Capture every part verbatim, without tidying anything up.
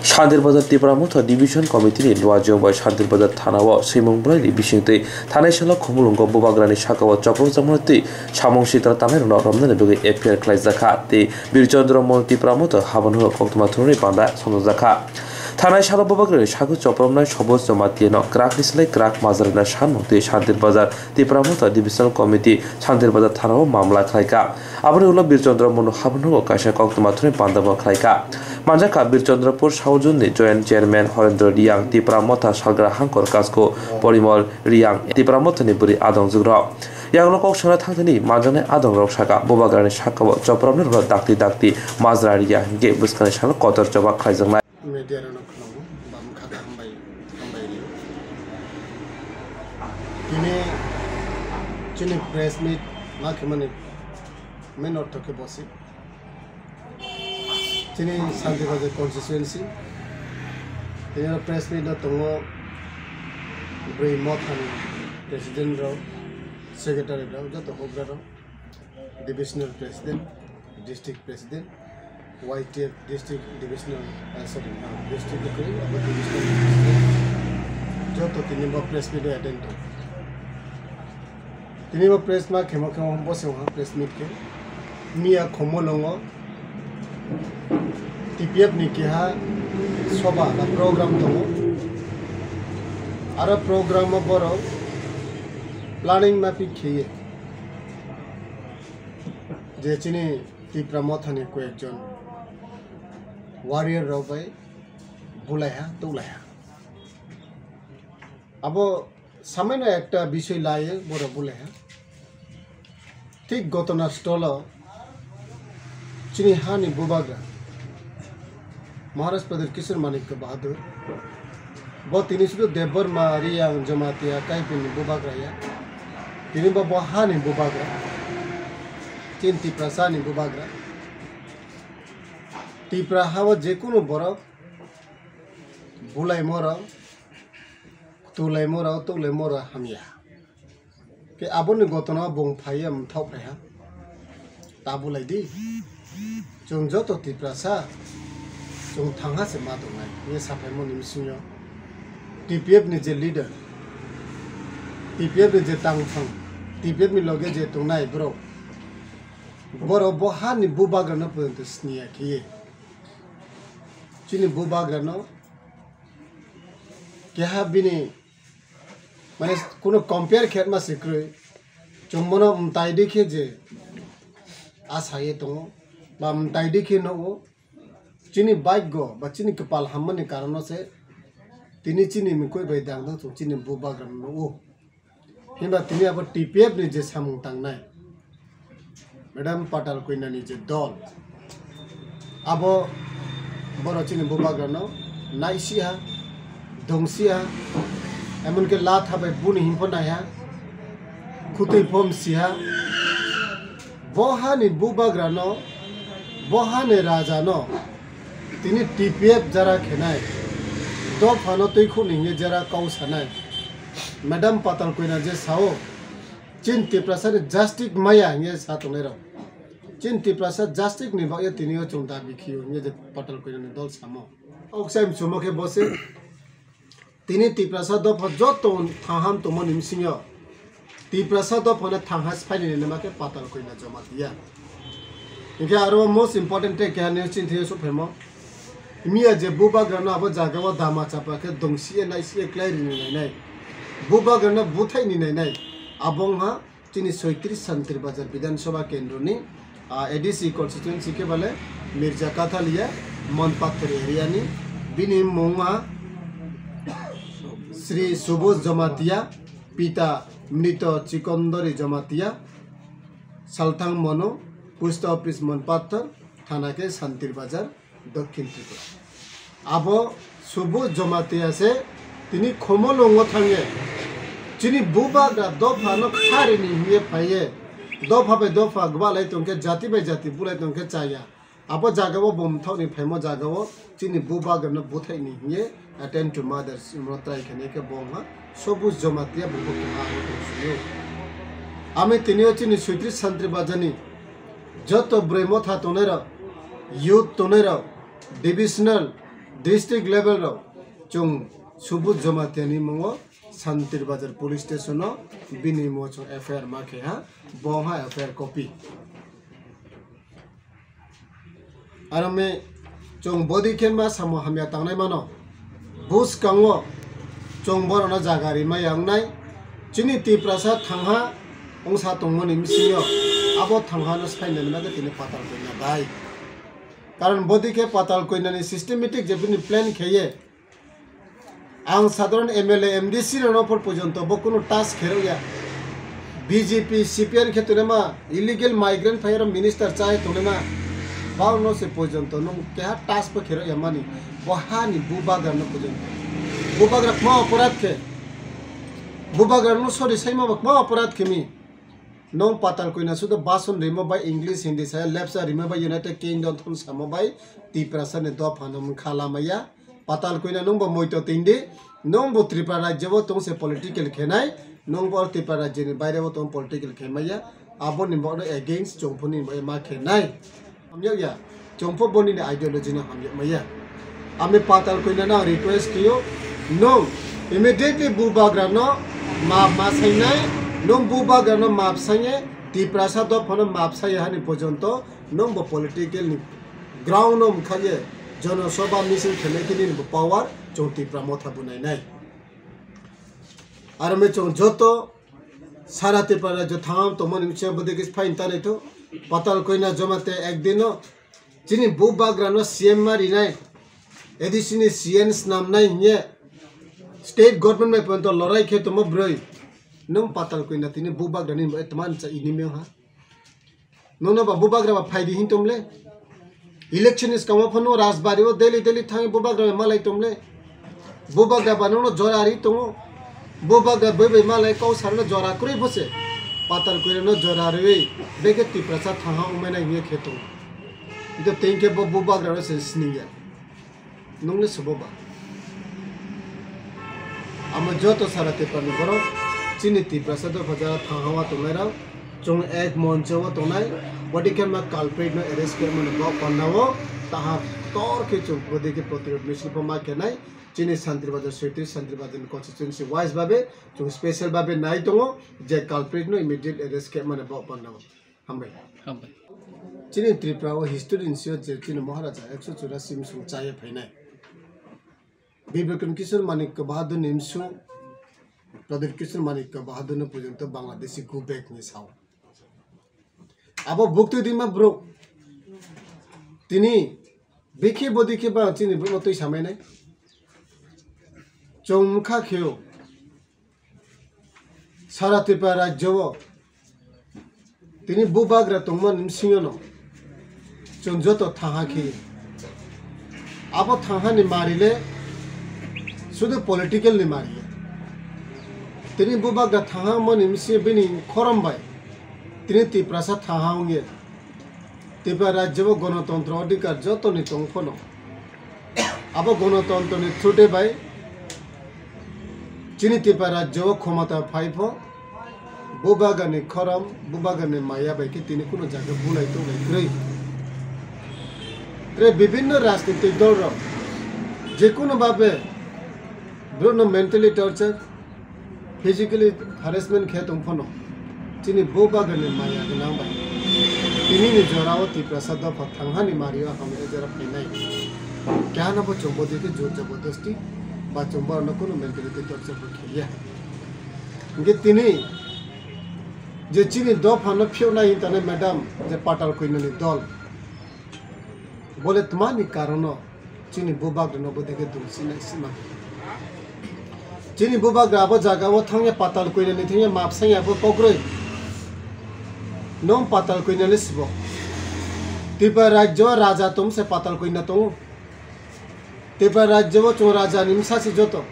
Shantir Bazar Tipra Motha Division Committee ni luajwk bai Shantir Bazar Thana o swimung bwlai ni bisingtwi thanai salo Khumulwngo bubagrani saka o chopropjakmani twi samung sitra tanai rokno romnani bagwi F I R khlaijak kha tei Birchandra Mon Tipra Motha habano koktwma thumnani panda somjak kha. Thanai salo bubagrani saka chopropnai Soboj Jamatia no kwrak ni slai kwrak majra rwna sanmung twi Shantir Bazar Tipra Motha Division Committee Shantir Bazar Thana o mamla khlai kha. Aboni ulo Birchandra Mon habano kaisa koktwma thumnani panda bo khlai kha. Manjakha Birchandrapur South Zone ni Joint Chairman Horendra Riang, Tipra Motha Salgra Hangkor Kasko Porimol Riang, Tipra Motha ni bwrwi adongjwk rok. Yang ulo kok sana thangthani manjaknai adong rok saka bubagrani saka o chopropnai rokno dakti dakti majra riya hinkhe bwskangni salo kotor choba khlaijaknai. Media rokno khulumgo, bam kha kha hambai, hambai rio. Tini chini press meet ma khemani main ortho khe bosi. Chini Shantir Bazar constituency. Tini press meet no tongo bwrwi mothani president rok, secretary rok, joto houhgra rok, divisional president, district president, Y T F district divisional, ah, sorry, ah, district khe abo divisional president. Joto tini bo press meet o attend tong. Tini bo press ma khemo khemo bo se ha press meet khe. Miya Khumulwngo T P F ni keha soba ba program tongo. Aro program o borok planning maphi kheye je chini Tipra Motha ni koyekjon warrior rok bai bulaiha tuklaiha. Abo samaino ekta bisoi laiyo borok bulaiha. Thik gotona stolo chini hani bubagra Maharaj Pradyot Kishore Manikya Bahadur. Bo tini sudu Debbarma, Riyang, Jamatia, Kaipini bubagra ya. Tini bo, bo hani bubagra. Chini Tiprasa ni bubagra. Tipra hao jekunu borok bulaimoro, tulaimoro, tulaimoro hamya. Khe aboni gotona bung phaiya mthok phaiha. Ta bulai di. Chwng joto Tiprasa, chwng thangha se ma tongnai. Ye saphaimoni bisingo T P F ni je leader, T P F ni je tangthang, T P F ni loge je tongnai borok, borok bo hani bubagrano porjonto siniya khiye. Chini bubagrano keha bini, mane, kuno compare khe ma se kwrwi. Chwng bono mtai di khe je a saye tongo, ba mtai di khe nogo. Chini bhagyo ba chini kwpal hammani karono se tini chini mikoi bai dang dang chwng chini bubagrano nogo. Himba tini abo T P F ni je samung tangnai, Madam Patal Koina ni je dol, abo borok chini bubagrano naisiha, dongsiha, emonki latha bai buni himpo naiha, khutui phom siha. Bo hani bubagrano, bo hani rajano, tini T P F jara khenai, dophano twi khuni hingye jara kau sanai. Madam Patal Koina je sao, chin Tiprasa ni justice maya hingye sa tongnai rok. Chin Tiprasa justice ni bagwi tini o chwng dabi khiyo hingye je Patal Koina ni dol samo. Oksai mchumo khe bo se tini Tiprasa dopha joto thaham tongmani bisingo Tiprasa dophano thangha sphaini nini ma khe Patal Koina Jamatia. Hinkhe aro most important tei keha news chini thwiyo sukphaimo. Miya je bubagrano abo jagao dama chapa khe dongsiye naisiye klai rini nainai. Bubagrano buthaini nainai. Abo wngha chini soitrish Shantir Bazar Bidhan Sabha Kendroni, ah, A D C constituency khe bale Mirza Kathalia, Monpathar area ni. Bini mung wngha Sri Suboj Jamatia, pita Mrito Chikondori Jamatia, Salthang Mono, post office Monpathar, thana khe Shantir Bazar, Dokhin Tripura. Abo Suboj Jamatia se tini Khumulwngo thangye chini bubagra dophano kharini hingye phaiye, dopha bai dopha gwbalai tongkhe, jati bai jati bulai tongkhe chaya. Abo jagao bo mthokni phaimo jagao chini bubagrano buthaini hingye attend to mothers himno try khainai khe bo wngha Suboj Jamatia bo bo keha abo tong sio. Ami tinio chini soitrish Shantir Bazar ni joto bwrwi motha tongnai rok, youth tongnai rok, divisional, District level rok chwng Subodh Jamatia ni mungo Santir Bazar police station o bini mungo chwng F I R ma khe ha, bo ha F I R copy. Aro me chwng bodi khe ma samo hamya tangnai mano. Bwskango chwng borokno jaga rimaya wngnai. Chini Tiprasa thangha wngsa tongmani bisingo abo thangha no saimanwi ma khe tini Patal Koina bai. Karon bodi khe Patal Koinani systematic je bini plan kheye. Ang sadharon M L A, M D C rokno por porjonto bo kunu touch kherok ya. B J P, C P I khe tongnaima illegal migrant phai oro minister chai tongnaima. Bangno se porjonto nwng keha touch bo kherok ya mani. Bo hani bubagra no porjonto. Bubagra kma oporad khe. Bubagra no sorry saima bo kma oporad khemi. Nwng Patal Koina sudo bason rimo bai English Hindi saya lepsa rimo bai United Kingdom thum samo bai Tiprasa ni dopha no mkha lamaya. Patal Koina nwng bo moito tindi, nwng bo Tripura rajyo bo tong se political khenai, nwng bo Tripura rajyo ni baire bo tong political khemaya, abo ni bo against chongphoni bo ma khenai. Hamyakya, chongpho boni ni ideology no hamyak maya. Ami Patal Koina no request khiyo, nwng immediately bubagra no map ma sainai, nwng bubagra no map sainai, Tiprasa dopha no map saya hani porjonto, nwng bo political ni ground no mkhaye, jono sabha meeting khenai khe nini bo power, chwng Tipra motha bo nainai. Aro me chwng joto sara Tripura rajyo thangam tongmani mchia bodikis phain tanai to, Patal Koina Jamatia ekdino chini bubagra no C M ma rinai, A D C ni C N snamnai hiye, state government bai ponto lorai khe tomo broi, nwng Patal Koina tini bubagra ni bo etman cha ini meng ha. Nono ba bubagra ba phaidi hin tomle. Election is kamo phano rajbari o daily daily thangi bubagra ba malai tomle. Bubagra ba nono jora ri tongo. Bubagra bai bai malai kau sarno jora kroi bose. Patal Koina no jora rwi beke Tiprasa thangha umena hiye khe tongo. Ito tengke bo bubagra no se sning ya. Nungni subo ba? Amo joto sara Tripura ni borok, chini Tiprasa dopha jara thangha wa tongnai rok, chwng ek moncho o tongnai, bodi khe ma culprit no arrest khe mani bo panda o, taha tor khe chwng bodi khe protirod misil pho ma khe nai, chini Santir Bazar, Soitris Santir Bazar ni constituency wise babe, chwng special babe nai tongo, je culprit no immediate arrest khe mani bo panda o. Hambai. Hambai. Chini Tripura o history ni sio je chini Maharaja ekso churasi msung chaya phainai. Bibekon Kishore Manikya Bahadur ni msung, Pradyot Kishore Manikya Bahadur no porjonto Bangladeshi go back ni sao. Abo buktui dima bro. Tini bikhe bodikhe ba chini bro no twi samainai. Chwng wngkha kheo. Sara Tripura rajyo o tini bubagra tongmani bisingo no chwng joto thangha khe. Abo thangha ni mari le sudu political ni mari ya. Tini bubagra thangha mani bisingo bini khorom bai tini Tiprasa thangha wngya. Tripura rajyo o gonotontro odhikar joto ni tong phano. Abo gonotontro ni through de bai chini Tripura rajyo o khomota phai pho, bubagra ni khorom, bubagra ni maya bai khe tini kuno jaga bulai tonglai kwrwi. Tre bibhinno rajnitik dol rok je kuno babe bro no mentally torture, physically harassment khe tong phano, chini bubagra ni maya gwnang bai tini ni jora o Tiprasa dopha thanghani mari o hamya jora phainai. Keha no bo chwng bodikhe jor jabardasti ba chwng borok no kuno mentality torture bo kheliya. Hingke tini je chini dopha no phiyok nai hintanai madam je Patal Koinani dol. Bole tmani karono chini bubagra no bodikhe dungsi nai sima. Chini bubagra abo jaga o thangya Patal Koinani thangya map sangya bo kogroi. Nong Patal Koinani sibo. Tripura rajyo raja tong se Patal Koina tongo. Tripura rajyo o chwng raja ni msa si joto.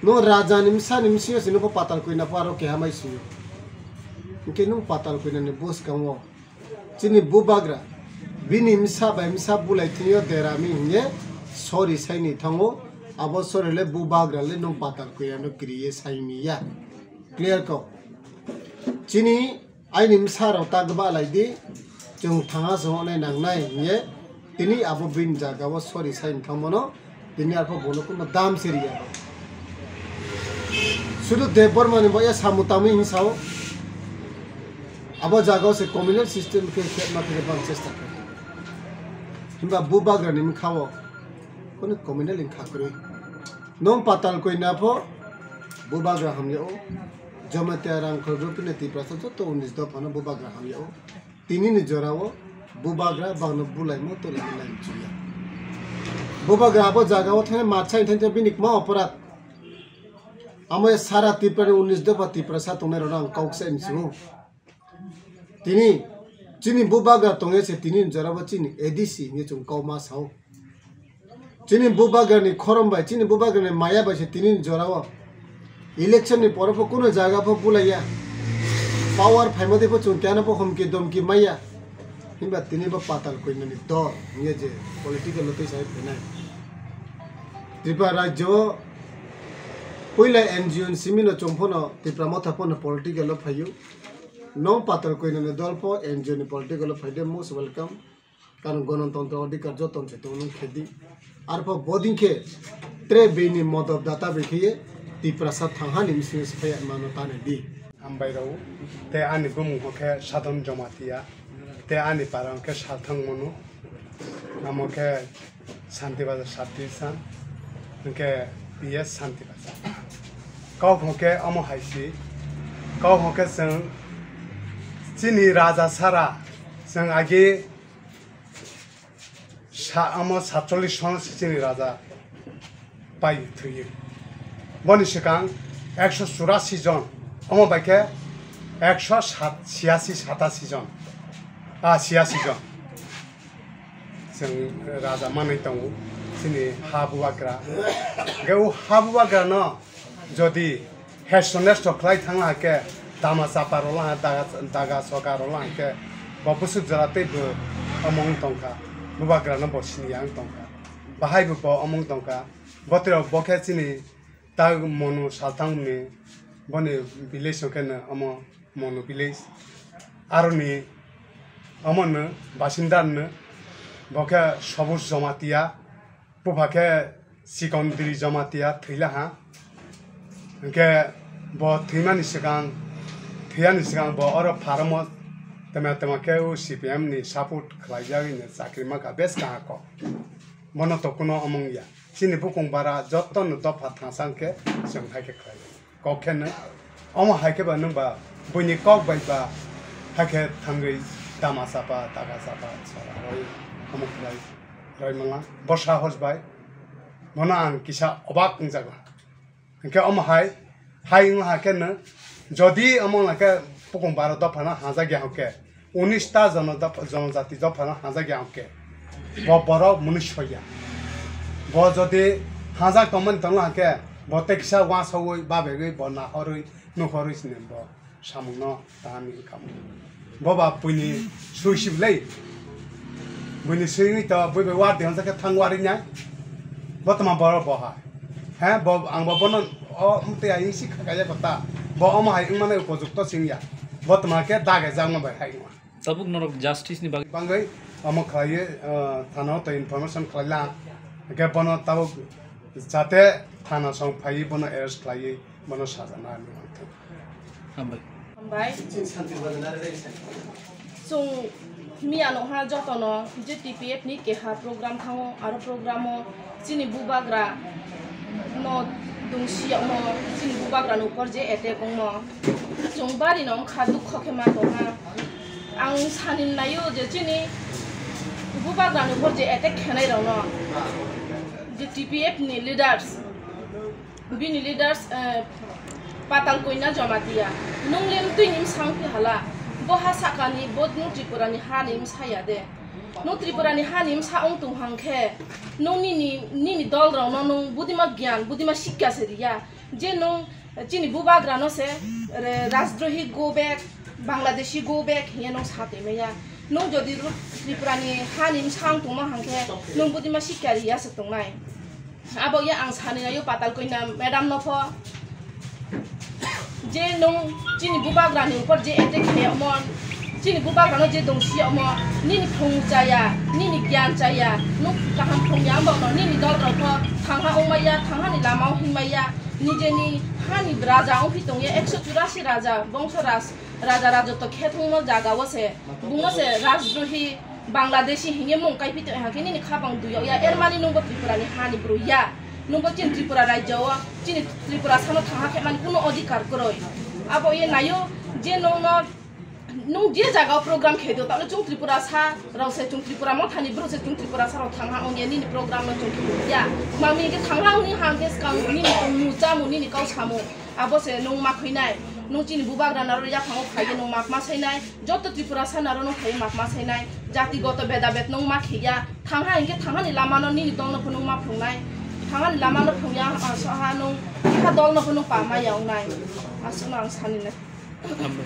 Nong raja ni msa ni msio si nokho Patal Koina pho aro keha mai sio. Hingke nong Patal Koinani bwskango. Chini bubagra bini msa bai msa bulai thwngyo derami hinye sori saini thango, abo sori le bubagra le nwng Patal Koinano kiriye saini ya. Clear ko? Chini aini msa rok ta gwba lai di, chwng thangha se hwnwi nangnai hinye Tini abo bini jaga o sori sai wngthang mano, tini arpho bono kuno dam se riya. Sudu Debbarma ni boya samu tamwi hing sao. Abo jaga o se communal system khe khe ma khe bang chesta khe. Himba bubagra ni mkha o kono communal wng kha kwrwi. Nong patal koi na pho bubagra hamya o. Jamatia rang khol group ni Tiprasa joto unis dophano bubagra hamya o. Tini ni jora o bubagra bangno bulaimo tole lai chuya. Bubagra abo jaga o thane matsai thane bini kma operat. Amo sara Tripura ni unis dopha Tiprasa tongnai rok ang kok sai msu. Tini chini bubagra tongye se tini ni jora o chini A D C ni chung kau ma sao. Chini bubagra ni khorom bai, chini bubagra ni maya bai se tini ni jora o. Election ni poro pho kuno jaga pho bulaiya. Power phaima de pho chung keno pho homki domki maya. Himba tini bo patal koinani dol, hiye je political o twi sai phainai. Tripura rajyo o puila N G O ni simi no chung phono Tipra Motha phono political o phaio. Nong patal koinani dol pho N G O ni political o phaide most welcome. Karon Ganatantro Adhikar joto se tong nung khedi. Arpho bodin khe tre bini modop data bai khe Tiprasa thangha ni mising se phaya mano tane di. Hambai rao te ani bumung ho khe Sadhan Jamatia te ani para ho khe Salthang Manu amo khe Santi Bazar Sub Division hwnkhe P S Santi Bazar. Kok ho khe omo hai si kok ho khe chwng chini raja sara chwng agi Sa-, omo satchollish son se chini raja pai thwiyo. Boni swkang ekso churasi jon, omo bai khe ekso sat, siyasi satasi jon, ah, siyasi jon. Chwng raja manwi tongo, chini ha bubagra. Hwnkhe o ha bubagrano Jodi hesto nesto khlai thangla khe dama chapa rwla, daga, daga soka rwla khe bo bwswk jora tei bo omong tongkha, bubagrano bo siniya wng tongkha, bahai bo bo omong tongkha, botrok bo khe chini tak Monu Salthangni boni village song khe no omo Monu village. Aroni omono basindarno bo khe Sobuj Jamatia, bupha khe Chikon Diri Jamatia thwila ha. Hwnkhe bo thwimani swkang, thwiyani swkang bo oro pharomo tama tama khe o C P M ni support khlaijagwi no chakri mankha bes kaham kok. Bono to kuno omong ya. Chini bukung bara jotono dopha thangsa hwnkhe chwng hai khe khlai. Kok khe nw. Omo hai khe ba nwng ba buini kok bai ba hai khe thangwi dama chapa, daga chapa, sara roi omo khlai roi mangla. Bo sahos bai. Bono ang kisa obak wngjago. Hwnkhe omo hai, hai wngha khe nw. Jodi omo hwnkhe bukung bara dophano hajak ya hwnkhe. Unis ta jono-, jonojati dophano hajak ya hwnkhe, bo borok mwnwi soiya. Bo jodi hajak tongmani tongla hwnkhe, bo tei kisa uansugwi, babegwi, bo nahorwi, nuhorwi sini bo samungno tangani wngkha. Bo ba buini swi siblai. Buini swi wngwi to bui bai war de hwnsa khe thang war wngnai. Bo tma borok bo hai. He, bo, ang bo bono o mtwi ayung si kha kaiya kota. Bo omo hai wngmani upojukto singya. Bo tma khe dage jakma bai hai wngma. Tabuk norok justice ni bagwi. Bangwi omo khlaiwi, ah, thana o to information khlaila. Hwnkhe bono tabuk jate thana song phaiwi bono arrest khlaiwi bono saja nani manthogo. Hambai. Hambai. Chwng miya nokha jotono je T P F ni keha program thango, aro program o chini bubagra no dungsi yamo, chini bubagra ni upor je attack wngmo, chwng bari no wngkha, dukho khe ma tongkha. Ang sani naio je chini bubagra ni upor je attack khenai rok no, je T P F ni leaders, bini leaders, eh, Patal Koina Jamatia. Nung le mtwi ni msa wng phi hala. Bo ha sakani, bo nung Tripura ni ha ni msa ya de. Nung Tripura ni ha ni msa wng tong hang khe, nung nini, nini dol rok no nung budima gyan, budima sikya se riya. Je nung chini bubagra no se, re, Rajdrahi go back, Bangladeshi go back hiya nung sa twi maya. Nung jodi ru-, Tripura ni ha ni msa wng tong ma hang khe, nung budima sikya riya se tongnai. Abo ya ang sani naio Patal Koina madam no pho. Je nung chini bubagra ni upor je attack khe mon, Nini bubagrano je dongsi omo, nini phrwng chaya, nini gyan chaya, nwng kaham phrwngya, wngbono nini dol rokho thangha wngmaya, thanghani lamao hinmaya, nijeni hani raja wngphi tongya, ekso churasi raja, bongso raj, raja rajotw khe thwngmo jagao se, bungno se rajdrahi, Bangladeshi hingye mung kaipi tong hake nini khapang duyok ya, ermani nwngbo Tripura ni hani bwrwi ya, nwngbo chini Tripura rajya o, chini Tripura sano thangha khe mani kuno odhikar kwrwi. Abo ye nayo je nwngno Nwng je jaga o program khe do, talo chwng Tripura sa rok se, chwng Tripura mothani borok se, chwng Tripura sa rok thangha wngya nini program no chwng khe ya. Mami ke thangha wngni hang ke skang nini tongmung chamung nini kau samung. Abo se nwng ma khuinai. Nwng chini bubagra naro yaphango phaiwi nwng mak ma sainai. Joto Tripura sa naro nwng phaiwi mak ma sainai. Jati goto beda bed nwng ma khe ya. Thangha hingke thangha ni lama no nini dol no phunung ma phungnai. Thangha ni lama no phungya, ah, soha nwng kha dol no phunung pa ma ya wngnai. Aswk no ang sani nai. Hambai.